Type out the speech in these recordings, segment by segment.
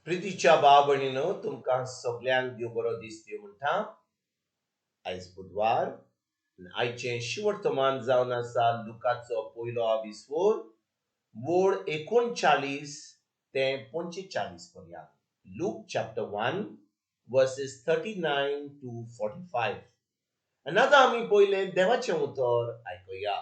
प्रितीच्या भाव भयणीनो, तुमकां सगल्यांक देव बरो दीस दिवं म्हणटा. आयज बुधवार. आयचें शिवर्तमान जावन आसा लुकाचो पयलो आविस्वोर वोड 39 ते 45 पर्यंत. Luke chapter 1 verses 39 to 45. आनी आतां आमी पयलें देवाचें उतर आयकुया.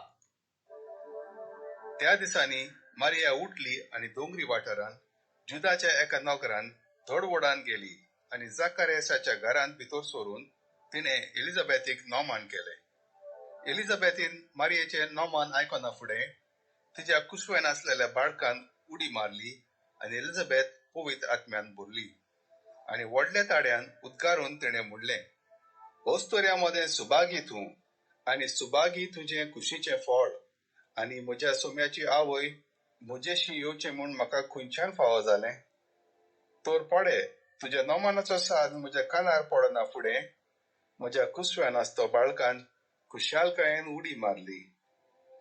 त्या दिसांनी मारिया उठली आनी दोंगरी वाठारांत जुदाच्या एका नगरान धड व्हडान गेली आनी जाकारियासाच्या घरांत भितर सरून तिणें एलिझाबेथीक नोमान केलें. एलिझाबेथीन मारियेचें नोमान आयकना फुडें तिच्या कुसव्यान आसलेल्या बाळकान उडी मारली आनी एलिझाबेथ पवित्र आत्म्यान भरली आनी व्हडल्या ताड्यान उद्गारून तिणें म्हणलें, अस्तुऱ्यां मदें सुभागी तूं आनी सुभागी तुजें कुशीचें फळ, आनी म्हज्या सोम्याची आवय म्हजेशी येवचें म्हूण म्हाका खंयच्यान फावो जालें? तर पळे, तुज्या नोमानाचो साद म्हज्या कानार पडना फुडें म्हज्या कुसव्यान आसतो बाळकान खुशालकायेन उडी मारली,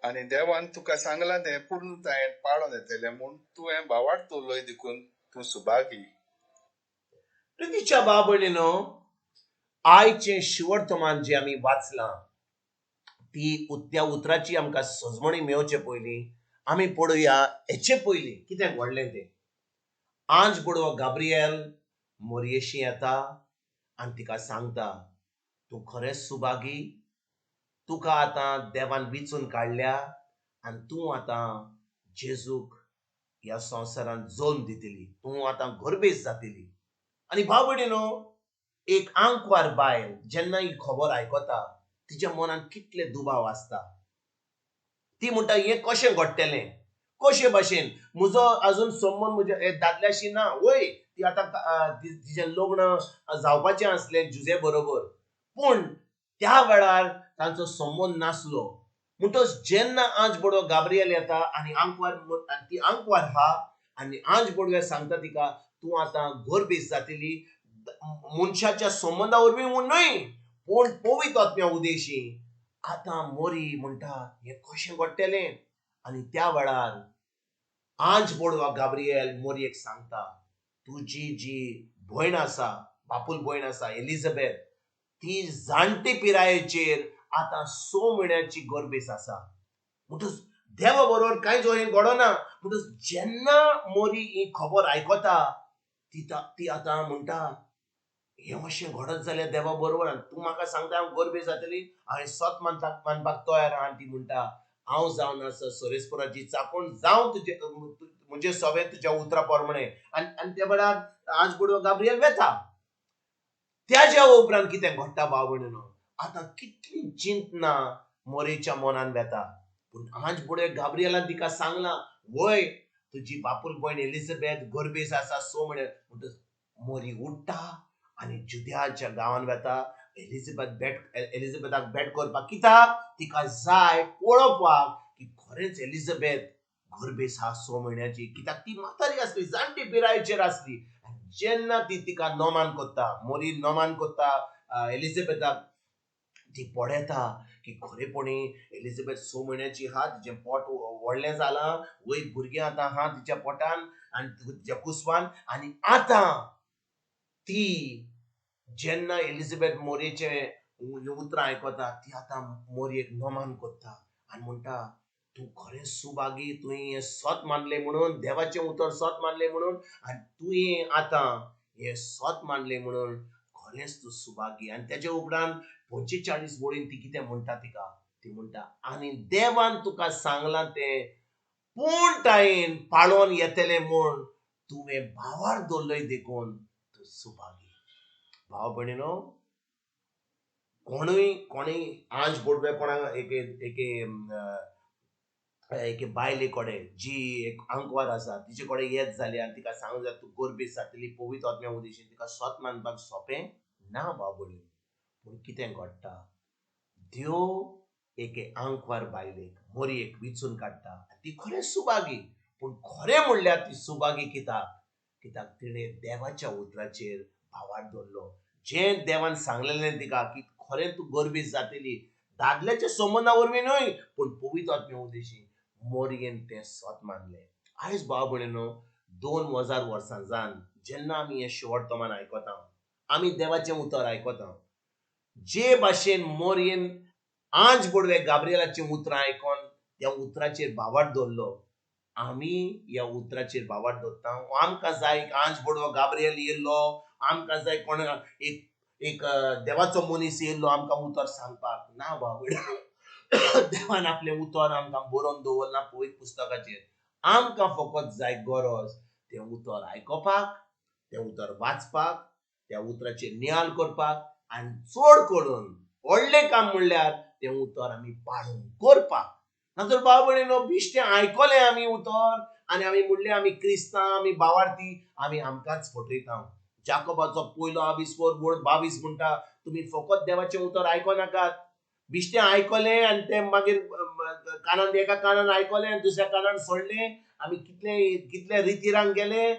आनी देवान तुका सांगलां तें पूर्णतायेन पाळोन येतलें म्हूण तुवें भावार्थ दवरलोय देखून तूं सुभागी. प्रितीच्या भाव भयणीनो, आयचें शिवर्तमान जें आमी वाचलां ती त्या उतराची आमकां सजमणी मेळचे पयलीं आमी पळोवया हेचे पयलीं कितें घडलें तें. आंज बडवो गाब्रिएल मोरयेशी येता आनी तिका सांगता, तूं खरेंच सुभागी, तुका आतां देवान विचून काडल्या आनी तूं आतां जेजूक ह्या संवसारांत जल्म दितली, तूं आतां गर्भेस्त जातली. आनी भाव भयणीनो, एक आंकवार बायल जेन्ना ही खबर आयकता तिच्या मनांत कितले दुबाव आसता. ती म्हणटा, हें कशें घडटलें, कशे भाशेन, म्हजो अजून संबंद म्हज्या दादल्याशी ना. वय ती आतां तिजें लग्न जावपाचें आसलें जुजे बरोबर, पूण त्या वेळार तांचो संबंद नासलो. म्हणटच जेन्ना आंज बडवो गाब्रिएल येता आनी आंकवार, ती आंकवार आहा आनी आंज बडवे सांगता तिका, तूं आतां गर्भेस्त जातली, मनशाच्या संबंदा वरवीं न्हय पूण पवित्र आत्म्या उदेशी. आतां मोरी म्हणटा, हें कशें घडटलें? आनी त्या वेळार आंज बडवा गाब्रिएल मोरयेक सांगता, तुजी जी भयण आसा, बापूल भयण आसा एलिझाबेथ, ती जाणटे पिरायेचेर आतां 6 म्हयन्याची गर्भेस्त आसा. म्हणटच देवा बरोबर कांय जो हें घडना. म्हणटच जेन्ना मोरी ही खबर आयकता ती आतां म्हणटा, हें अशें घडत जाल्यार देवा बरोबर, आनी तूं म्हाका सांगता हांव गर्भेस्त जातली, हांवें सत मानपाक तयार आहा. आनी ती म्हणटा, हांव जावन आसा सोरेस्पराची चाकून, जावं तुजे म्हजे सवें तुज्या उतरा प्रमाणे. आनी त्या वेळार आज बडवो गाब्रिएल वेता. त्याच्या उपरांत कितें घडटा भाव भयणीनो, आतां कितली चिंतना मोरेच्या मनान वेता. पूण आज बडवे गाब्रिएलान तिका सांगलां, वय तुजी बापूल भयण एलिझाबेथ गर्भेस्त आसा 6 म्हयने. म्हणटच मोरी उठ्ठा आनी जुद्याच्या गांवान वेता एलिझाबेथाक भेट करपाक. कित्याक तिका जाय पळोवपाक की खरेंच एलिझाबेथ गर्भेस्त आसा 6 म्हयन्याची. कित्याक ती म्हातारी आसली, जाणटी पिरायेचेर आसली. जेन्ना ती तिका नोमान करता, मोरी नोमान करता एलिझाबेथाक, ती पळयता की खरेपणी एलिझाबेथ 6 म्हयन्याची आहा, तिचें पोट व्हडलें जालां, वय भुरगें आतां आहा तिच्या पोटान आनी तिच्या कुसवान. आनी आतां ती जेन्ना एलिझाबेथ मोरयेचें उतरां आयकता, ती आतां मोरयेक नोमान करता आनी म्हणटा, तूं खरें सुभागी, तुवें हें सत मानलें म्हणून, देवाचें उतर सत मानलें म्हणून, आनी तुवें आतां हें सत मानलें म्हणून खरेंच तूं सुभागी. आनी तेच्या उपरांत 45 वळीन ती कितें म्हणटा तिका, ती म्हणटा, आनी देवान तुका सांगलां तें पूर्णतायेन पाळोन येतलें म्हूण तुवें भावार दवरलय देखून तूं सुभागी. भाव भयणीनो, कोणूय कोणूय आंज बडवे कोणाक एके एके एके बायले कडेन जी एक आंकवार आसा तिचे कडेन येत जाली आनी तिका सांगूं जाय तूं गर्भेस्त जातली पवित्र आत्म्या उदेशीन, तिका सत मानपाक सोंपें ना भाव भयणीनो. पूण कितें घडटा, देव एके आंकवार बायलेक मोरयेक विचून काडटा. ती खरें सुभागी, पूण खरें म्हणल्यार ती सुभागी कित्याक, कित्याक तिणें देवाच्या उतराचेर भावार्थ दवरलो. जें देवान सांगलेलें तिका की खरें तूं गर्भेस्त जातली, दादल्याच्या संबंदा वरवीं न्हय पूण पवित्र आत्म्या उदेशी, मोरयेन तें सत मानलें. आयज भाव भयणीनो, 2000 वर्सां जावन जेन्ना आमी हें शुवर्तमान आयकता, आमी देवाचें उतर आयकता, जे भाशेन मोरयेन आंज बोडवे गाब्रिएलाचीं उतरां आयकोन त्या उतराचेर भावार्थ दवरलो, आमी ह्या उतराचेर भावार्थ दवरता. आमकां जाय एक आंज बोडवो गाब्रिएल येयल्लो, आमकां जाय कोण एक एक देवाचो मनीस येयल्लो आमकां उतर सांगपाक. ना बाबड, देवान आपलें उतर आमकां बरोवन दवरलां पवित्र पुस्तकाचेर. आमकां फकत जाय गरज तें उतर आयकोपाक, तें उतर वाचपाक, त्या उतराचेर नियाळ करपाक, आनी चड करून व्हडलें काम म्हणल्यार तें उतर आमी पाळून करपाक. नातर भाव भयणीनो, बेश्टें आयकलें आमी उतर आनी आमी म्हणलें आमी क्रिस्तांव, आमी भावार्थी, आमी आमकांच फटयता. जाकोबाचो पयलो आविस्कोर बोर्ड 22 म्हणटा, तुमी फकत देवाचें उतर आयको नाकात. बेश्टें आयकलें आनी तें मागीर कानान एका कानान आयकलें आनी दुसऱ्या कानान सोडलें. आमी कितले कितले रितीरांक गेले,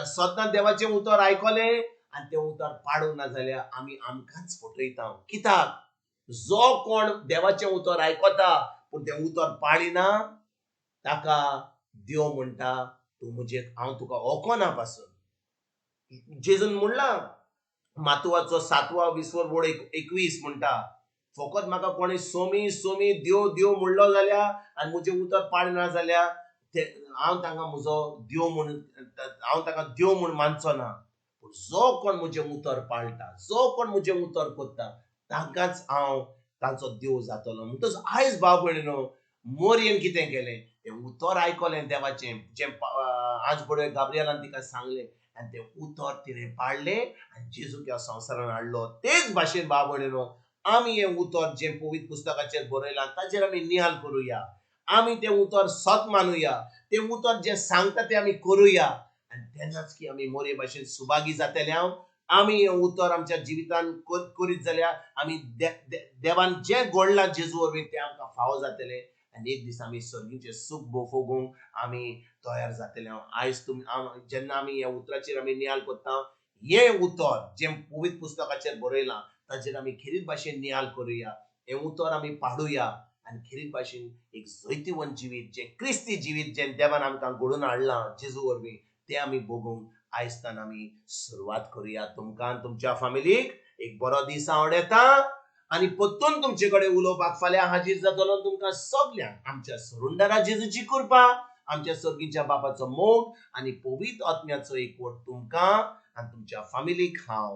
सदां देवाचें उतर आयकलें आनी तें उतर पाडूंक ना जाल्यार आमी आमकांच फटयता. कित्याक जो कोण देवाचें उतर आयकता पूण तें उतर पाळिना ताका देव म्हणटा, तूं म्हजे हांव तुका ओकोना पासून. जेजून म्हणलां मातुवाचो 7वो विसवर बोर्ड 21 म्हणटा, फकत म्हाका कोणी सोमी सोमी देव देव म्हणलो जाल्यार आनी म्हजें उतर पाळना जाल्यार ते हांव तांकां म्हजो देव म्हूण, हांव तांकां देव म्हूण मानचो ना. पूण जो कोण म्हजें उतर पाळटा, जो कोण म्हजें उतर करता, तांकांच हांव तांचो देव जातलो. म्हणटच आयज भाव भयणीनो, मोरयेन कितें केलें, तें उतर आयकलें देवाचें, जें आज बडवे गाब्रिएलान तिका सांगलें आनी तें उतर तिणें पाळ्ळें आनी जेजूक ह्या संवसारान हाडलो. तेच भाशेन भाव भयणीनो, आमी हें उतर जें पवित्र पुस्तकाचेर बरयलां ताचेर आमी नियाळ करुया, आमी तें उतर सत मानुया, तें उतर जें सांगता तें आमी करुया, आनी तेन्नाच की आमी मोरये भाशेन सुभागी जातले. हांव आमी हें उतर आमच्या जिवितान करीत जाल्यार आमी देवान जें घडलां जेजू वरवीं तें आमकां फावो जातलें आनी एक दीस आमी सर्गीचें सूख भोगूंक आमी तयार जातले. हांव आयज तुमी जेन्ना आमी ह्या उतराचेर आमी नियाळ करता, हें उतर जें पवित्र पुस्तकाचेर बरयलां ताचेर आमी खेरीत भाशेन नियाळ करुया, हें उतर आमी पाडुया आनी खेरीत भाशेन एक जैतिवंत जिवीत, जें क्रिस्ती जिवीत जें देवान आमकां घडोवन हाडलां जेजू वरवीं, तें आमी भोगूंक आयजतान आमी सुरवात करुया. तुमकां तुमच्या फामिलीक एक बरो दीस आवडटा आनी परतून तुमचे कडेन उलोवपाक फाल्यां हाजीर जातलो. तुमकां सगल्यांक आमच्या सरुंडरा जेजूची कृपा, आमच्या सर्गीच्या बापाचो मोग आनी पवित्र आत्म्याचो एकवट तुमकां आनी तुमच्या फामिलीक हांव